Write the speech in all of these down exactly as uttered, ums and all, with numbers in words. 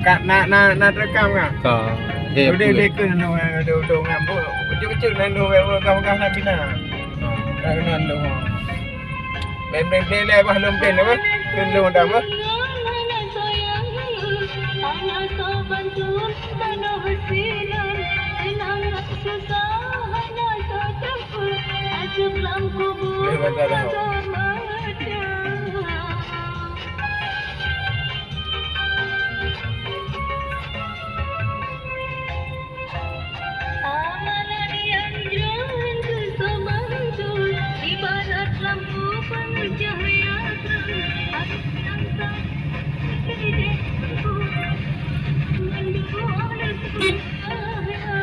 Ka na, na, na terekam ka? Ka. Eh, udah, apa? Udah keu nyoe, udah, udah ngambo. Ucuk-ucuk nyoe, udah, udah, udah, udah, udah, udah. Ka keunan tu. Beng, beng, beng, lé, bah, lom pen, apa? Keu lom dah, apa? Boleh baca dah. Amanat nyang jroh keu soe mandum, ibarat lampu peucahya, adoe nyang sah, mandum oleh cahya.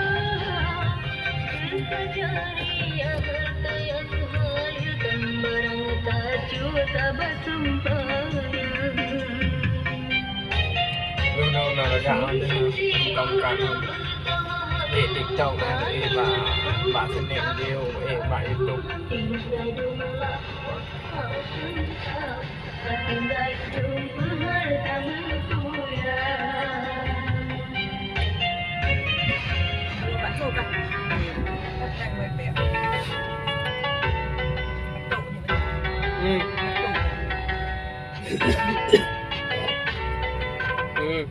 Teuka jari nyang teuh nyang hana, dan barang tacut tabasumpah. Lôn na lagak ngon buka-buka ngon, eh, TikTok ngon, eh, bak, bak seunek video, eh, bak YouTube. Hmm. Hmm.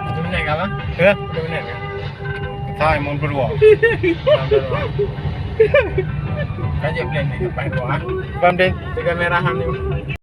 Satu minit kah, Bang? Ya. Satu minit kah? Saya mau berdua. Mau berdua. Kan je plan ni, lepas dua, ah. Bang, deh. Tiga merah ni.